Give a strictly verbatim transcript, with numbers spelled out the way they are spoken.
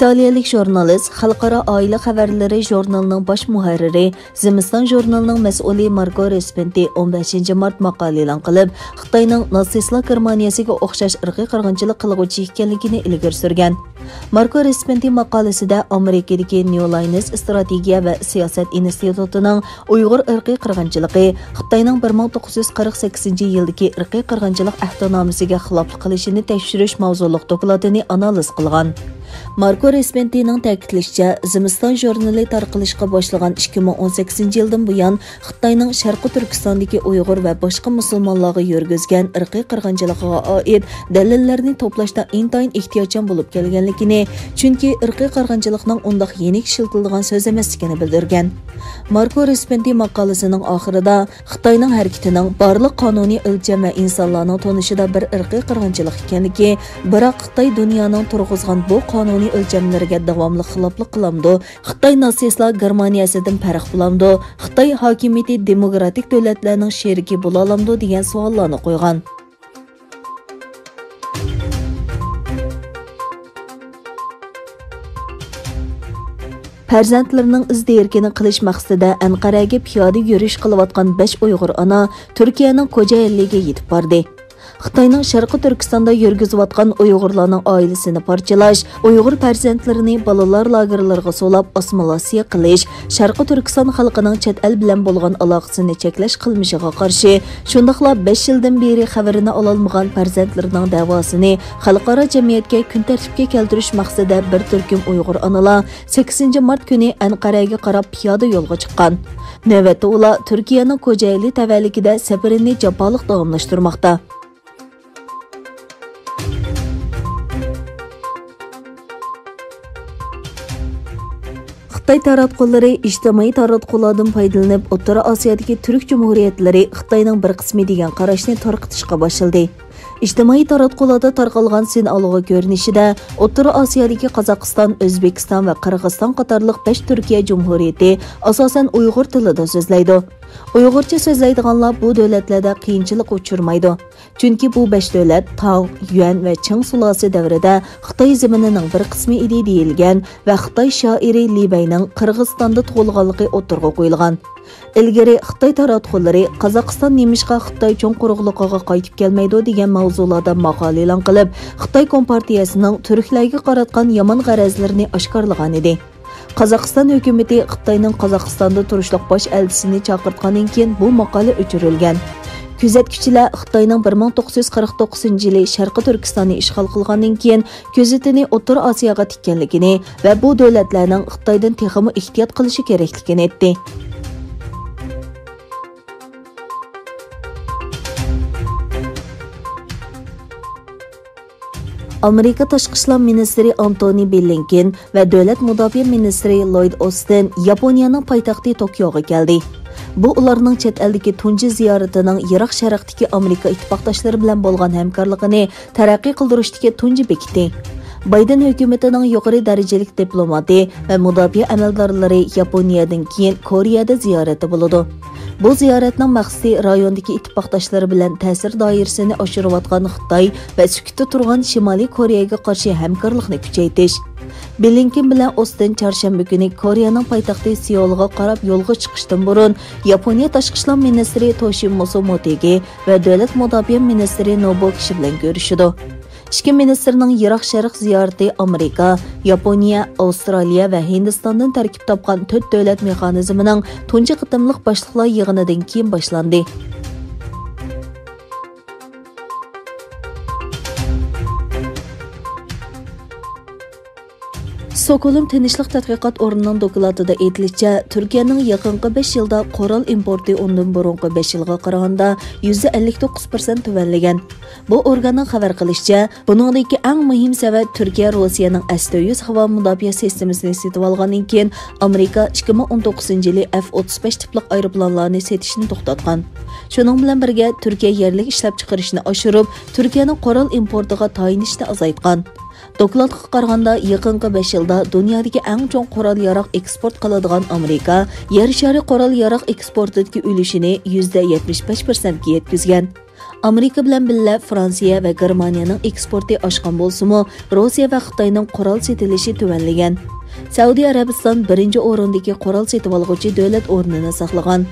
ئىتالىيەلىك ژۇرنالىست، خەلقئارا ئائىلە خەۋەرلىرى ژۇرنىلىنىڭ باش مۇھەررىرى، زىمىستان ژۇرنىلىنىڭ مەسئۇلى ماركو رېسپېنتى ئون بەشىنچى مارت ماقالە ئېلان قىلىپ، خىتاينىڭ ناتسىستلار گېرمانىيەسىگە ئوخشاش ئىرقىي قىرغىنچىلىق قىلغۇچى ئىكەنلىكىنى ئىلگىرى سۈرگەن. ماركو رېسپېنتى ماقالىسىدە ئامېرىكىدىكى نيۇ لاينېس ئىستراتېگىيە ۋە سىياسەت ئىنستىتۇتىنىڭ ئۇيغۇر ئىرقىي قىرغىنچىلىقى خىتاينىڭ بىر مىڭ توققۇز يۈز قىرىق سەككىزىنچى يىلدىكى ئىرقىي قىرغىنچىلىق ئەھدىنامىسىگە خىلاپلىق قىلىشىنى تەكشۈرۈش ماۋزۇلۇق دوكلاتىنى ئانالىز قىلغان. ماركو رېسپېنتىنىڭ تەكىتلىشىچە، زىمىستان ژۇرنىلى تارقىلىشقا باشلىغان ئىككى مىڭ ئون سەككىزىنچى يىلدىن بۇيان، خىتاينىڭ شەرقىي تۈركىستاندىكى ئۇيغۇر ۋە باشقا مۇسۇلمانلارغا يۈرگۈزگەن ئىرقىي قىرغىنچىلىقىغا ئائىت دەلىللەرنى توپلاشتا ئىنتايىن ئېھتىياتچان بولۇپ كەلگەنلىكىنى، چۈنكى ئىرقىي قىرغىنچىلىقنىڭ ئۇنداق يېنىك ئىشلىتىلىدىغان سۆز ئەمەسلىكىنى بىلدۈرگەن. ماركو رېسپېنتى ماقالىسىنىڭ ئاخىرىدا خىتاينىڭ ھەرىكىتىنىڭ بارلىق قانۇنىي ئۆلچەم ۋە ئىنسانلارنىڭ تونۇشىدا بىر ئىرقىي قىرغىنچىلىق ئىكەنلىكى، بىراق خىتاي دۇنيانىڭ تۇرغۇزغان بۇ قانۇنىي ئۆلچەملىرىگە داۋاملىق خىلاپلىق قىلامدۇ؟ خىتاي ناتسىستلار گېرمانىيەسىدىن پەرق قىلامدۇ؟ خىتاي ھاكىمىيىتى دېموكراتىك دۆلەتلەرنىڭ شېرىكى بولالامدۇ؟ دېگەن سوئاللارنى قويغان. پەرزەنتلىرىنىڭ ئىز دېرىكىنى قىلىش مەقسىتىدە ئەنقەرەگە پىيادە يۈرۈش قىلىۋاتقان بەش ئۇيغۇر ئانا تۈركىيەنىڭ كوجائېلىگە يېتىپ باردى. خىتاينىڭ شەرقىي تۈركىستاندا يۈرگۈزۈۋاتقان ئۇيغۇرلارنىڭ ئائىلىسىنى پارچىلاش، ئۇيغۇر پەرزەنتلىرىنى بالىلار لاگېرلىرىغا سولاپ ئاسسىمىلياتسىيە قىلىش، شەرقىي تۈركىستان خەلقىنىڭ چەت ئەل بىلەن بولغان ئالاقىسىنى چەكلەش قىلمىشىغا قارشى، شۇنداقلا بەش يىلدىن بېرى خەۋىرىنى ئالالمىغان پەرزەنتلىرىنىڭ دەۋاسىنى خەلقئارا جەمئىيەتكە كۈن تەرتىپكە كەلتۈرۈش مەقسىتىدە بىر تۈركۈم ئۇيغۇر ئانىلار سەككىزىنچى مارت كۈنى ئەنقەرەگە قاراپ پىيادە يولغا چىققان. نۆۋەتتە ئۇلار تۈركىيەنىڭ كوجائېلى تەۋەلىكىدە سەپىرىنى جاپالىق داۋاملاشتۇرماقتا. خىتاي تاراتقۇلىرى ئىجتىمائىي تاراتقۇلاردىن پايدىلىنىپ، ئوتتۇرا ئاسىيادىكى تۈرك جۇمھۇرىيەتلىرى خىتاينىڭ بىر قىسمى دېگەن قاراشنى تارقىتىشقا باشلىدى. ئىجتىمائىي تاراتقۇلاردا تارقالغان سىن ئالغۇ كۆرۈنۈشىدە ئوتتۇرا ئاسىيادىكى قازاقىستان، ئۆزبېكىستان ۋە قىرغىزىستان قاتارلىق بەش تۈركىيە جۇمھۇرىيىتى ئاساسەن ئۇيغۇر تىلىدا سۆزلەيدۇ. ئۇيغۇرچە سۆزلەيدىغانلار بۇ دۆلەتلەردە قىيىنچىلىققا ئۇچرىمايدۇ. چۈنكى بۇ بەش دۆلەت تاڭ، يۈەن ۋە چىڭ سۇلالىسى دەۋرىدە خىتاي زېمىنىنىڭ بىر قىسمى ئىدى دېيىلگەن ۋە خىتاي شائىرى لى بەينىڭ قىرغىزىستاندا تۇغۇلغانلىقى ئوتتۇرىغا قويۇلغان. ئىلگىرى خىتاي تاراتقۇلىرى قازاقىستان نېمىشقا خىتاي چوڭ قۇرۇقلۇقىغا قايتىپ كەلمەيدۇ دېگەن ماۋزۇلاردا ماقالە ئېلان قىلىپ، خىتاي كومپارتىيەسىنىڭ تۈركلەرگە قاراتقان يامان غەرەزلىرىنى ئاشكارىلىغانىدى. قازاقىستان ھۆكۈمىتى خىتاينىڭ قازاقىستاندا تۇرۇشلۇق باش ئەلچىسىنى چاقىرتقاندىن كېيىن بۇ ماقالە ئۆچۈرۈلگەن. كۆزەتكۈچىلەر خىتاينىڭ بىر مىڭ توققۇز يۈز قىرىق توققۇزىنچى يىلى شەرقىي تۈركىستاننى ئىشغال قىلغاندىن كېيىن كۆزىتىنى ئوتتۇرا ئاسىياغا تىككەنلىكىنى ۋە بۇ دۆلەتلەرنىڭ خىتايدىن تېخىمۇ ئېھتىيات قىلىشى كېرەكلىكىنى ئېيتتى. ئامېرىكا تاشقى ئىشلار مىنىستىرى ئانتونى بلىنكېن ۋە دۆلەت مۇداپىئە مىنىستىرى لويد ئوستىن ياپونىيەنىڭ پايتەختى توكيوغا كەلدى. بۇ ئۇلارنىڭ چەت ئەلدىكى تۇنجى زىيارىتىنىڭ يىراق شەرقتىكى ئامېرىكا ئىتتىپاقداشلىرى بىلەن بولغان ھەمكارلىقىنى تەرەققىي قىلدۇرۇشتىكى تۇنجى بېكىتى. بايدېن ھۆكۈمىتىنىڭ يۇقىرى دەرىجىلىك دىپلوماتى ۋە مۇداپىئە ئەمەلدارلىرى ياپونىيەدىن كېيىن كورېيەدە زىيارەتتە بولىدۇ. بۇ زىيارەتنىڭ مەقسىتى رايوندىكى ئىتتىپاقداشلىرى بىلەن تەسىر دائىرىسىنى ئاشۇرۇۋاتقان خىتاي ۋە سۈكۈتتە تۇرغان شىمالىي كورېيەگە قارشى ھەمكارلىقنى كۈچەيتىش. بلىنكېن بىلەن ئوستىن چارشەنبە كۈنى كورېيەنىڭ پايتەختى سېئولغا قاراپ يولغا چىقىشتىن بۇرۇن ياپونىيە تاشقى ئىشلار مىنىستىرى توشىمىتسۇ موتېگى ۋە دۆلەت مۇداپىئە مىنىستىرى نوبۇ كىشى بىلەن كۆرۈشىدۇ. ئىككى مىنىستىرنىڭ يىراق شەرق زىيارىتى ئامېرىكا، ياپونىيە، ئاۋسترالىيە ۋە ھىندىستاندىن تەركىب تاپقان تۆت دۆلەت مېخانىزمىنىڭ تۇنجى قېتىملىق باشلىقلار يىغىنىدىن كېيىن باشلاندى. ستوكھولم تىنچلىق تەتقىقات ئورنىنىڭ دوكلاتىدا ئېيتىلىشىچە، تۈركىيەنىڭ يېقىنقى بەش يىلدا قورال ئىمپورتى ئۇندىن بۇرۇنقى بەش يىلغا قارىغاندا يۈزدە ئەللىك توققۇز پىرسەنت تۆۋەنلىگەن. بۇ ئورگاننىڭ خەۋەر قىلىشىچە، بۇنىڭدىكى ئەڭ مۇھىم سەۋەب تۈركىيە روسىيەنىڭڭ ئەس تۆت يۈز ھاۋا مۇداپىئە سىستېمىسىنى سېتىۋالغاندىن كېيىن، ئامېرىكا ئىككى مىڭ ئون توققۇزىنچى يىلى ئەف ئوتتۇز بەش تىپلىق ئايروپىلانلارنى سېتىشنى توختاتقان. شۇنىڭ بىلەن بىرگە، تۈركىيە يەرلىك ئىشلەپچىقىرىشنى ئاشۇرۇپ، تۈركىيەنىڭ قورال ئىمپورتىغا تايىنىشنى ئازايتقان. دوكلاتقا قارىغاندا، يېقىنقى بەش يىلدا دۇنيادىكى ئەڭ چوڭ قورال-ياراغ ئېكسپورت قىلىدىغان ئامېرىكا يەر شارى قورال-ياراغ ئېكسپورتىدىكى ئۈلۈشىنى يۈزدە يەتمىش بەش پىرسەنتكە يەتكۈزگەن. ئامېرىكا بىلەن بىللە فرانسىيە ۋە گېرمانىيەنىڭ ئېكسپورتى ئاشقان بولسىمۇ، روسىيە ۋە خىتاينىڭ قورال سېتىلىشى تۆۋەنلىگەن. سەئۇدى ئەرەبىستان بىرىنچى ئورۇندىكى قورال سېتىۋالغۇچى دۆلەت ئورنىنى ساقلىغان.